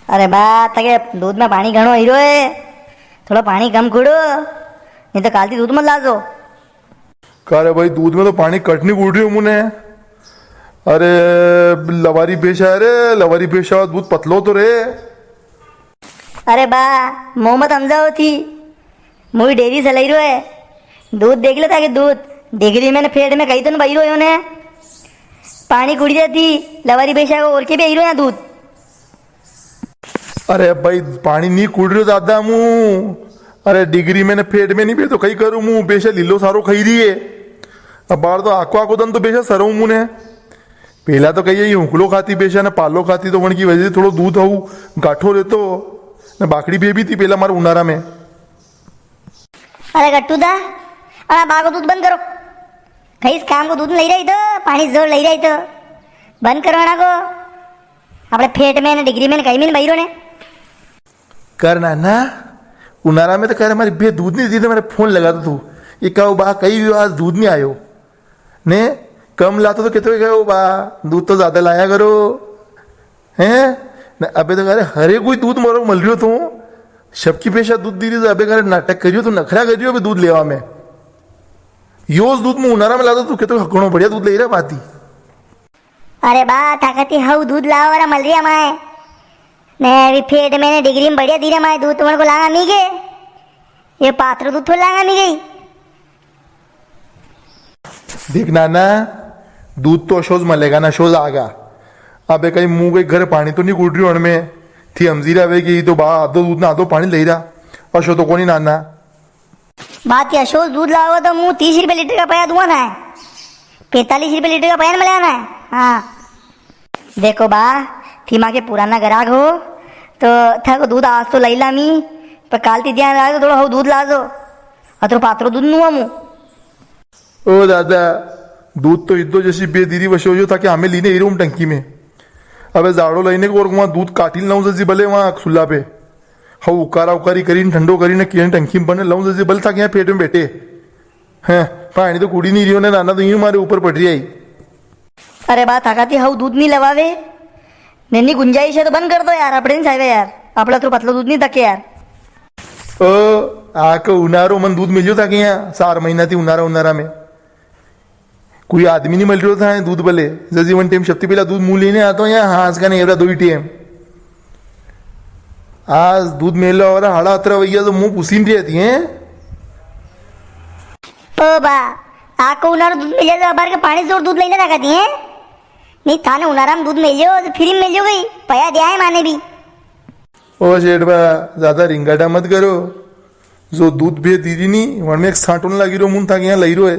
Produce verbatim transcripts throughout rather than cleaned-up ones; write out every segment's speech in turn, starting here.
अरे बा, थाके दूध में पाणी घणो अई रो है, थोड़ो पाणी कम कूड़ो, नी तो काल थी दूध मत लाजो। का रे भाई, दूध में तो पाणी कट नी कूड़ रियो मुने। अरे, लवारी भैंसा है रे, लवारी भैंसा दूध पतलो तो रे। अरे बा, मो मत समझाओ थी, मु भी डेयरी से लई रो है। दूध देख लो थाके दूध, डिग्री में ने फेट में कई तो न बई रो यो ने। पाणी कुड़ी जाती, लवारी भैंसा को और के भी अई रो है दूध। अरे भाई, पाणी नी कुड़ रियो दादा मु। अरे डिग्री में ने फेट में नी बे तो कई करूं मु, भैंसा लीलो सारो खाई री है। अबार तो आको आको दन तो भैंसा सरऊं मु ने। पेला तो कई हुकलो खाती भैंसा ने पालो खाती तो वणकी वजह से थोड़ो दूध हऊ गाठो रेतो। ने बाकड़ी बेबी थी पेला मारे उनारा में। अरे गट्टू दा, अरे बा को दूध बंद करो। कई इस काम को दूध नी लई री तो, पाणी जोर लई री तो बंद करो ना को। अपणे फेट में ने डिग्री में ने कई में नी बई रो ने। कर नाना, उनारा में तो कर मारी बे दूध नी दी तो मारे फोन लगातो तू। ये कहो बा कई भी आज दूध नी आयो। ने कम लातो तो कितने गयो बा, दूध तो ज्यादा लाया करो। हैं? ने अबे तो करे हरे कोई दूध मारो मल रियो तो, सबकी भैंसा दूध दी री तो अबे करे नाटक करियो तो नखरा करियो अबे दूध लेवा में। योज दूध मु उनारा में लातो तू कितने घणो बढ़िया दूध लई रा बाती। अरे बा, थाकती हऊ दूध लावा वाला मल रिया माए। ने अभी फेट में ने डिग्री में बढ़िया दी रा माए दूध तो वणको लांगा मी के। ये पात्रो दूध थोड़ा लांगा मी गई। देख नाना, दूध तो अशोज मलेगा ना, अशोज आगा। अबे कई मु कई घर पाणी तो नी कूड़ रियो हूं में, थी हमजी रा वे कि तो बा आधो दूध ना आधो पाणी लई रा, अशो तो कोनी नाना। बात ये अशोज दूध लाओ तो मु तीस रुपया लीटर का पया दूंगा ना, पैंतालीस रुपया लीटर का पया नी मलेगा ना। हाँ। देखो बा, थी माके पुराना ग्राहक हो, तो थाको दूध आज तो लई लामी, पर काल ती ध्यान राखो, थोड़ो हऊ दूध लाजो। अतरो पात्रो दूध नुआ मु। ओ दादा, दूध तो इद्दो जसी बे दीरी वशो जो थाके हमें लीने ही रूम टंकी में। अबे जाड़ो लईने को और वहाँ दूध काटी लाऊं जसी भले वहाँ सुल्ला पे। हऊ उकारा उकारी करीन, ठंडो करीन, किन टंकी में बने लाऊं जसी भले थाके यहाँ पेट में बैठे। हैं, पाणी तो कुड़ी नी रियो ने, नाना तो यूं मारे ऊपर पड़ री आई। अरे बा, थाकाती हऊ दूध नी लवावे। ने नी गुंजाइश है तो बंद कर दो यार, आपणे नी चावे यार। आपणा तो पतलो दूध नी तके यार। ओ, आको उनारो मन दूध मिलियो थाके यहाँ, चार महीना थी उनारा, उनारा में। कोई आदमी नी मिल रियो था दूध भले। जदी वन टाइम सबती पहला दूध मुं लेने आता हूँ यहाँ, हाँज का ने एवरा दो ही टाइम। आज दूध मेलो और हाड़ा अतरा वैया तो मुं पूछी नी रहती हैं। ओ बा, आको उनारो दूध मिले तो अबार के पाणी जोर दूध लेने रखा दिए। नी थाने उनारा में दूध मिलियो तो फ्री में मिलियो गई, पया दिया है माने भी। ओ सेठ बा, ज्यादा रिंगाटा मत करो। जो दूध बे दीदी नी, वण में एक सांटो न लागी रो, मुन थाके यहाँ लाई रो है।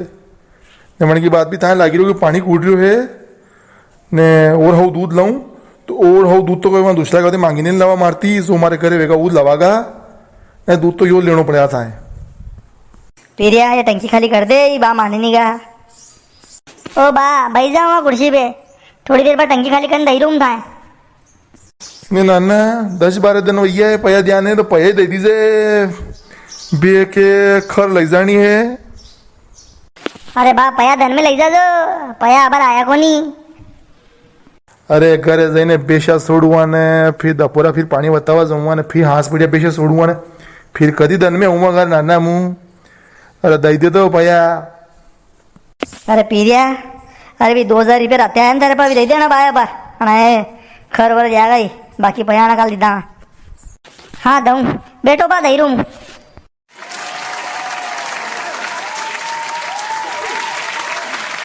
ने वण की बात भी थाने लागी रो कि पाणी कूड़ रियो है। ने और हऊ दूध लाऊं, तो और हऊ दूध तो कोई वहाँ दूसरा का मांगी ने लावा मारती, जो मारे करे वेगा वो लावागा। ने दूध तो यो लेनो पड़ा था है। पीरिया, ये टंकी खाली कर दे, ये बा माने नी गा। ओ बा, भाई जाओ वहाँ कुर्सी पे, थोड़ी देर बाद टंकी खाली करने दई रूम था। ने नाना, दस बारह दिन वैया है, पया दिया ने तो पया ही दे दीजे। बे के खर लई जानी है। अरे बा, पया धन में लई जाजो, पया अबार आया कोनी। अरे घरे जईने बेशा सोड़वा ने, फिर दपोरा फिर पाणी बतावा जमवा ने, फिर हाँस पड़िया बेशा सोड़वा ने, फिर कदी धन में हुआ घर नाना मुं। अरे दई दे तो पया। अरे पीरिया, अरे भी दो हजार रुपया राते आया ना तेरे पा, भी दे देना बाया बार। अरे खर वर जाएगा ही, बाकी पयाना काल दीदा। हाँ दऊं, बैठो बा दई रूम।